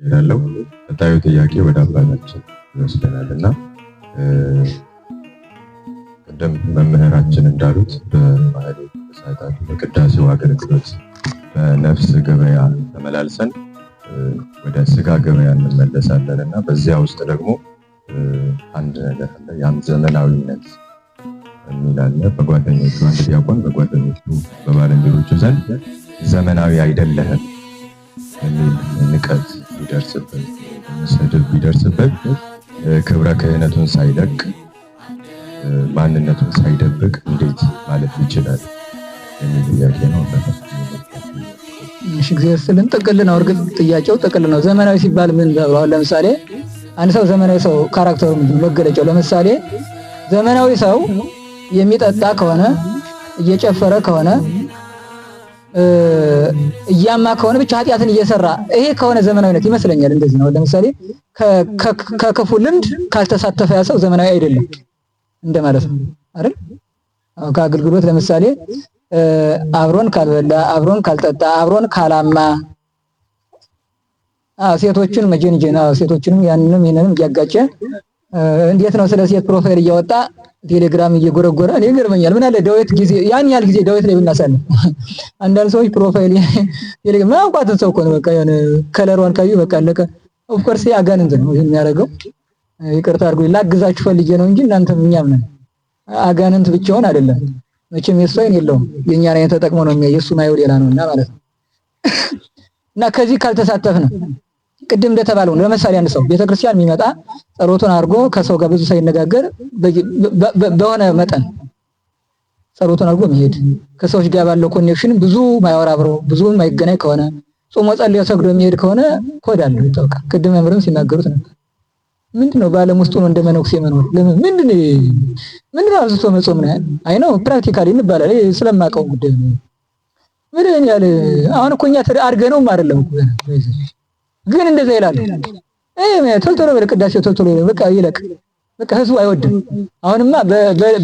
እሄዳለሁ። ቀጣዩ ጥያቄ ወደ አባታችን ይወስደናል እና ቅድም መምህራችን እንዳሉት በማህሌት፣ በሰዓታቱ፣ በቅዳሴው አገልግሎት በነፍስ ገበያ ተመላልሰን ወደ ስጋ ገበያ እንመለሳለን እና በዚያ ውስጥ ደግሞ አንድ ነገር አለ። ያም ዘመናዊነት የሚል አለ። በጓደኞቹ አንድ ዲያቆን በጓደኞቹ በባልንጀሮቹ ዘንድ ዘመናዊ አይደለህም የሚል ንቀት ቢደርስበት፣ ስድብ ቢደርስበት ክብረ ክህነቱን ሳይለቅ፣ ማንነቱን ሳይደብቅ እንዴት ማለት ይችላል የሚል ጥያቄ ነው። እሺ፣ እግዚአብሔር ይስጥልን። ጥቅል ነው። እርግጥ ጥያቄው ጥቅል ነው። ዘመናዊ ሲባል ምን ተብሏል? ለምሳሌ አንድ ሰው ዘመናዊ ሰው character ኡ ምንድን ነው? መገለጫው። ለምሳሌ ዘመናዊ ሰው የሚጠጣ ከሆነ፣ እየጨፈረ ከሆነ፣ እያማ ከሆነ፣ ብቻ ኃጢአትን እየሰራ ይሄ ከሆነ ዘመናዊነት ይመስለኛል። እንደዚህ ነው። ለምሳሌ ከክፉ ልምድ ካልተሳተፈ ያ ሰው ዘመናዊ አይደለም እንደማለት ነው አይደል? ከአገልግሎት ለምሳሌ አብሮን ካልበላ፣ አብሮን ካልጠጣ፣ አብሮን ካላማ፣ ሴቶችን መጀንጀን፣ ሴቶችንም ያንንም ይሄንንም እያጋጨ፣ እንዴት ነው ስለ ሴት profile እያወጣ ቴሌግራም እየጎረጎረ፣ እኔ ይገርመኛል። ምን አለ ዳዊት ጊዜ ያን ያህል ጊዜ ዳዊት ላይ ብናሳልፍ። አንዳንድ ሰዎች profile ቴሌግራም ማያውቋትን ሰው እኮ ነው፣ በቃ የሆነ color ዋን ካዩ በቃ አለቀ። Of course አጋንንት ነው የሚያደርገው። ይቅርታ አድርጉኝ፣ ላግዛችሁ ፈልጌ ነው እንጂ እናንተም እኛም ነን። አጋንንት ብቻውን አይደለም መቼም፣ የሱ አይን የለውም፣ የእኛን አይን ተጠቅሞ ነው የሚያይ፣ የሱ ማየው ሌላ ነውና ማለት ነው። እና ከዚህ ካልተሳተፍን ቅድም እንደተባለው ለምሳሌ አንድ ሰው ቤተክርስቲያን የሚመጣ ጸሎቱን አድርጎ ከሰው ጋር ብዙ ሳይነጋገር በሆነ መጠን ጸሎቱን አድርጎ መሄድ፣ ከሰዎች ጋር ባለው connection ብዙ ማያወራ፣ አብሮ ብዙ ማይገናኝ ከሆነ፣ ጾሞ ጸልዮ ሰግዶ የሚሄድ ከሆነ ኮድ አለው፣ ይታወቃል። ቅድም መምህርም ሲናገሩት ነበር። ምንድነው በዓለም ውስጥ ሆኖ እንደ መነኩሴ መኖር? ለምን ምንድነው አብዝቶ መጾም ነው? አይ ነው practically እንባላለን፣ ስለማውቀው ጉዳይ ነው። ምን ያህል አሁን እኮ እኛ አድርገነውም አይደለም እኮ፣ ግን እንደዛ ይላሉ። ቶሎ ቶሎ በል ቅዳሴው፣ ቶሎ ቶሎ በቃ ይለቅ፣ በቃ ህዝቡ አይወድም። አሁንማ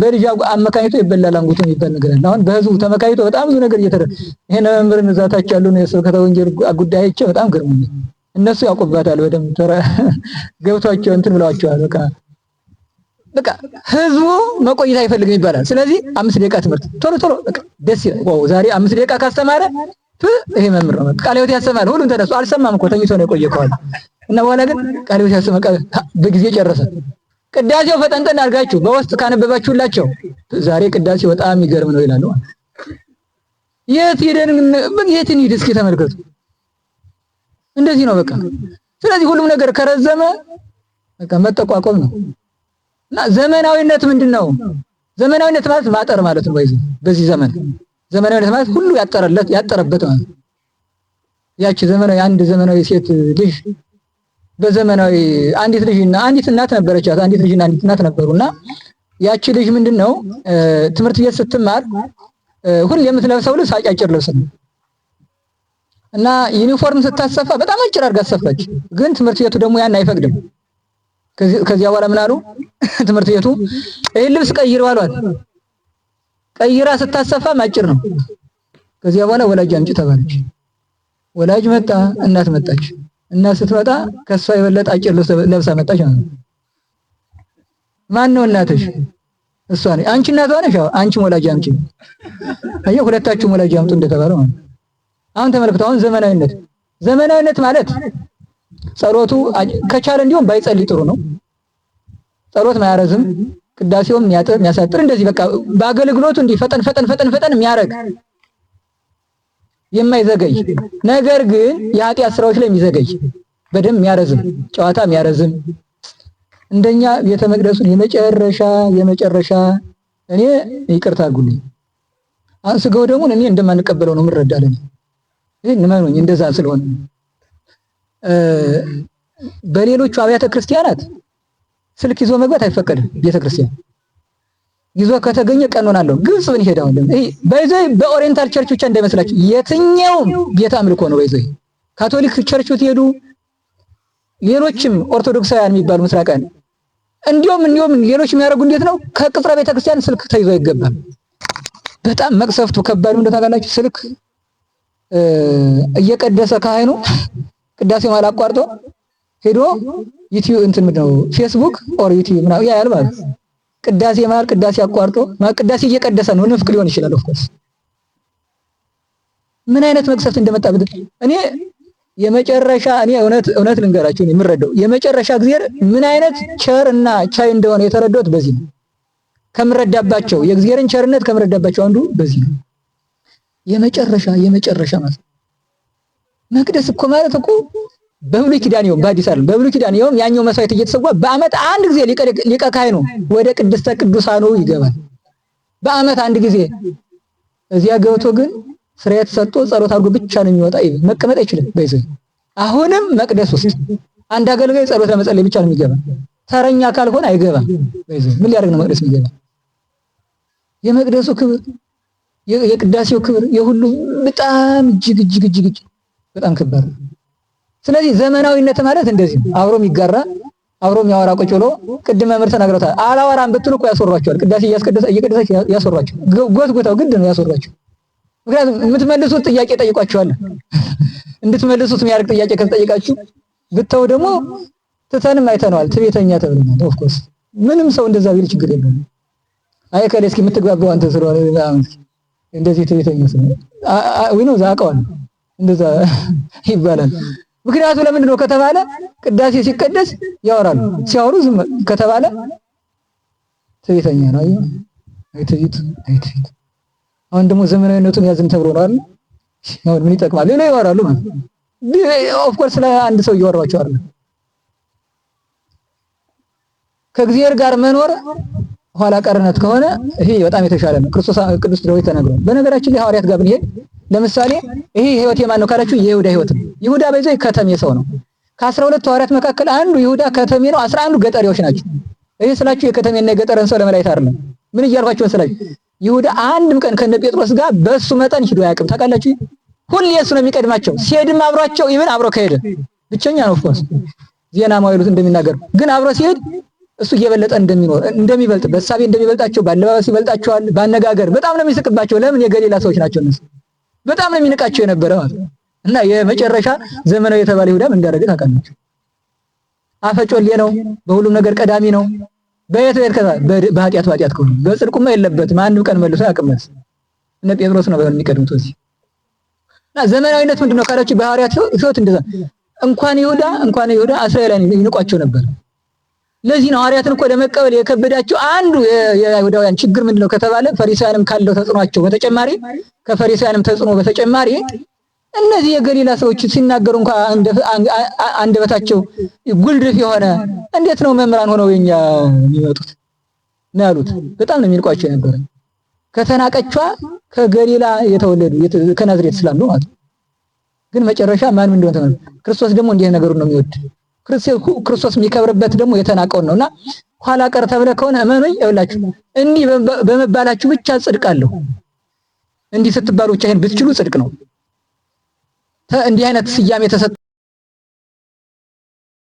በልጅ አመካኝቶ ይበላል አንጉቶ የሚባል ነገር አለ። አሁን በህዝቡ ተመካኝቶ በጣም ብዙ ነገር እየተደረገ፣ ይሄን መምህርን እዛ ታች ያሉ የስብከተ ወንጌል ጉዳይ አይቼ በጣም ገርሞኛል። እነሱ ያውቁበታል በደንብ፣ ገብቷቸው እንትን ብለዋቸዋል። በቃ ህዝቡ መቆየት አይፈልግም ይባላል። ስለዚህ 5 ደቂቃ ትምህርት ቶሎ ቶሎ በቃ ደስ ይላል። Wow፣ ዛሬ 5 ደቂቃ ካስተማረ ይሄ መምህር ነው። ቃለ ሕይወት ያሰማል። ሁሉም ተነሱ። አልሰማም እኮ፣ ተኝቶ ነው የቆየ ከኋላ እና በኋላ ግን ቃለ ሕይወት ያሰማ በጊዜ ጨረሰ። ቅዳሴው ፈጠንጠን አድርጋችሁ በውስጥ ካነበባችሁላቸው ዛሬ ቅዳሴው በጣም የሚገርም ነው ይላሉ። የት ሄደን የት እንሂድ? እስኪ ተመልከቱ። እንደዚህ ነው በቃ። ስለዚህ ሁሉም ነገር ከረዘመ በቃ መጠቋቆም ነው። እና ዘመናዊነት ምንድን ነው? ዘመናዊነት ማለት ማጠር ማለት ነው። በዚህ ዘመን ዘመናዊነት ማለት ሁሉ ያጠረለት ያጠረበት ማለት ነው። ያቺ ዘመናዊ አንድ ዘመናዊ ሴት ልጅ በዘመናዊ አንዲት ልጅና አንዲት እናት ነበረቻት። አንዲት ልጅና አንዲት እናት ነበሩና ያቺ ልጅ ምንድነው ትምህርት ቤት ስትማር ሁሌ የምትለብሰው ልብስ አጫጭር ልብስ ነው እና ዩኒፎርም ስታሰፋ በጣም አጭር አድርጋ አሰፋች። ግን ትምህርት ቤቱ ደግሞ ያን አይፈቅድም። ከዚያ በኋላ ምን አሉ? ትምህርት ቤቱ ይህን ልብስ ቀይረው አሏት። ቀይራ ስታሰፋም አጭር ነው። ከዚያ በኋላ ወላጅ አምጪ ተባለች። ወላጅ መጣ፣ እናት መጣች። እናት ስትመጣ ከሷ የበለጠ አጭር ልብስ ለብሳ መጣች ማለት ነው። ማን ነው እናትሽ? እሷ ነች። አንቺ እናቷ ነሽ? አዎ። አንቺም ወላጅ አምጪ። አየህ፣ ሁለታችሁም ወላጅ አምጡ እንደተባለው ማለት ነው። አሁን ተመልክቶ አሁን ዘመናዊነት ማለት ጸሎቱ ከቻለ እንዲሁም ባይጸልይ ጥሩ ነው። ጸሎት ማያረዝም፣ ቅዳሴውም የሚያጥር የሚያሳጥር፣ እንደዚህ በቃ በአገልግሎቱ እንዲህ ፈጠን ፈጠን ፈጠን ፈጠን የሚያረግ፣ የማይዘገይ፣ ነገር ግን የኃጢአት ስራዎች ላይ የሚዘገይ፣ በደንብ የሚያረዝም፣ ጨዋታ የሚያረዝም፣ እንደኛ ቤተ መቅደሱን የመጨረሻ የመጨረሻ፣ እኔ ይቅርታ አድርጉልኝ፣ አሁን ስጋው ደግሞ እኔ እንደማንቀበለው ነው የምረዳለን። ይሄን እመኑኝ፣ እንደዛ ስለሆነ በሌሎቹ አብያተ ክርስቲያናት ስልክ ይዞ መግባት አይፈቀድም። ቤተ ክርስቲያን ይዞ ከተገኘ ቀኖና አለው። ግብጽ ብንሄድ አሁን ይሄ by the way በ Oriental Church ብቻ እንዳይመስላችሁ፣ የትኛውም ቤተ አምልኮ ነው። By the way Catholic Church ብትሄዱ፣ ሌሎችም ኦርቶዶክሳውያን የሚባሉ ምስራቃውያን፣ እንዲሁም ሌሎች የሚያደርጉ እንዴት ነው? ከቅጥረ ቤተክርስቲያን ስልክ ተይዞ አይገባም። በጣም መቅሰፍቱ ከባዱ እንደታውቃላችሁ፣ ስልክ እየቀደሰ ካህኑ ቅዳሴ መሃል አቋርጦ ሄዶ ዩቲዩብ እንትን ምንድን ነው ፌስቡክ or ዩቲዩብ ምናምን ያያል ማለት ነው። ቅዳሴ መሃል ቅዳሴ አቋርጦ ቅዳሴ እየቀደሰ ነው። ንፍቅ ሊሆን ይችላል። Of course ምን አይነት መቅሰፍት እንደመጣበት እኔ የመጨረሻ እኔ እውነት እውነት ልንገራችሁ የምረዳው የመጨረሻ እግዚአብሔር ምን አይነት ቸር እና ቻይ እንደሆነ የተረዳሁት በዚህ ነው። ከምረዳባቸው የእግዚአብሔርን ቸርነት ከምረዳባቸው አንዱ በዚህ ነው። የመጨረሻ የመጨረሻ ማለት መቅደስ እኮ ማለት እኮ በብሉይ ኪዳን ይሁን በአዲስ አይደለም። በብሉይ ኪዳን ይሁን ያኛው መስዋዕት እየተሰዋ በዓመት አንድ ጊዜ ሊቀ ካህኑ ወደ ቅድስተ ቅዱሳኑ ይገባል። በዓመት አንድ ጊዜ እዚያ ገብቶ ግን ስርየት ሰጥቶ ጸሎት አድርጎ ብቻ ነው የሚወጣ። ይሄ መቀመጥ አይችልም። በይዘ አሁንም መቅደስ ውስጥ አንድ አገልጋይ ጸሎት ለመጸለይ ብቻ ነው የሚገባ። ተረኛ ካልሆነ አይገባም። በይዘ ምን ሊያደርግ ነው መቅደስ የሚገባ? የመቅደሱ ክብር፣ የቅዳሴው ክብር፣ የሁሉ በጣም እጅግ እጅግ እጅግ እጅግ በጣም ከባድ ነው። ስለዚህ ዘመናዊነት ማለት እንደዚህ ነው። አብሮ የሚጋራ አብሮ የሚያወራ ቁጭ ብሎ ቅድም መምህር ተናግረውታል። አላወራም ብትሉ እኮ ያስወሯቸዋል። ቅዳሴ እየቀደሰች ያስወሯቸዋል። ጎትጉተው ግድ ነው ያስወሯቸው። ምክንያቱም የምትመልሱት ጥያቄ ጠይቋቸዋል። እንድትመልሱት የሚያደርግ ጥያቄ ከተጠየቃችሁ ብተው ደግሞ ትተንም አይተነዋል። ትቤተኛ ተብለናል። Of course ምንም ሰው እንደዛ ቢል ችግር የለውም። አይ ከሌ እስኪ የምትግባባው አንተ ስለሆነ እንደዚህ ትቤተኛ ስለሆነ ወይ ነው አውቀዋለሁ እንደዛ ይባላል። ምክንያቱ ለምንድን ነው ከተባለ ቅዳሴ ሲቀደስ ያወራሉ። ሲያወሩ ዝም ከተባለ ትዕቢተኛ ነው። አየህ፣ አይ ትዕቢት፣ አይ ትዕቢት። አሁን ደግሞ ዘመናዊነቱን ያዝን ተብሎ ነው አይደል? አሁን ምን ይጠቅማል? ሌላ ያወራሉ ማለት of course ለአንድ ሰው እያወራቸው አይደል? ከእግዚአብሔር ጋር መኖር ኋላ ቀርነት ከሆነ ይሄ በጣም የተሻለ ነው። ክርስቶስ ቅዱስ ዳዊት ተናግሯል። በነገራችን ላይ ሐዋርያት ጋር ብንሄድ ለምሳሌ ይሄ ህይወት የማን ነው ካላችሁ የይሁዳ ህይወት ነው። ይሁዳ በይዞ ከተሜ ሰው ነው። ከ12 ሐዋርያት መካከል አንዱ ይሁዳ ከተሜ ነው። 11ዱ ገጠሬዎች ናቸው። ይሄ ስላችሁ የከተሜና የገጠርን ሰው ለመለየት አይደለም። ምን እያልኳችሁ ስላችሁ ይሁዳ አንድም ቀን ከነ ጴጥሮስ ጋር በሱ መጠን ሂዶ አያውቅም። ታውቃላችሁ? ሁሌ እሱ ነው የሚቀድማቸው። ሲሄድም አብሯቸው ይብን አብሮ ከሄደ ብቸኛ ነው። Of course ዜና መዋዕሉት እንደሚናገር ግን አብሮ ሲሄድ እሱ እየበለጠ እንደሚኖር እንደሚበልጥ በሳቤ እንደሚበልጣቸው በአለባበስ ይበልጣቸዋል፣ በአነጋገር በጣም ነው የሚስቅባቸው። ለምን? የገሊላ ሰዎች ናቸው እነሱ። በጣም ነው የሚንቃቸው የነበረ ማለት ነው። እና የመጨረሻ ዘመናዊ የተባለ ይሁዳም እንዳደረገ ታውቃላችሁ። አፈጮሌ ነው፣ በሁሉም ነገር ቀዳሚ ነው። በየት በየት ከዛ በኃጢአት በኃጢአት ከሆነ በጽድቁማ የለበትም። አንድም ቀን መልሶ አያውቅም። እነ ጴጥሮስ ነው የሚቀድሙት እዚህ። እና ዘመናዊነት ምንድነው ካላችሁ በሐዋርያት ሕይወት እንደዛ እንኳን ይሁዳ እንኳን ይሁዳ እስራኤላውያን ይንቋቸው ነበር። ለዚህ ነው ሐዋርያትን እኮ ለመቀበል የከበዳቸው አንዱ የአይሁዳውያን ችግር ምንድነው ከተባለ ፈሪሳውያንም ካለው ተጽዕኗቸው በተጨማሪ ከፈሪሳውያንም ተጽዕኖ በተጨማሪ እነዚህ የገሊላ ሰዎች ሲናገሩ እንኳን አንደበታቸው ጉልድፍ የሆነ እንዴት ነው መምህራን ሆነው የኛ የሚመጡት ነው ያሉት። በጣም ነው የሚንቋቸው የነበረ ከተናቀቿ ከገሊላ የተወለዱ ከናዝሬት ስላሉ ማለት ነው። ግን መጨረሻ ማንም እንደሆነ ተመልከቱ። ክርስቶስ ደግሞ እንዲህ ነገሩን ነው የሚወድ። ክርስቶስ የሚከብርበት ደግሞ የተናቀውን ነውና ኋላ ቀር ተብለ ከሆነ እመኑኝ፣ ይኸውላችሁ እንዲህ በመባላችሁ ብቻ ጽድቅ አለው። እንዲህ ስትባሉ ብቻ ይሄን ብትችሉ ጽድቅ ነው። እንዲህ አይነት ስያሜ የተሰጣችሁ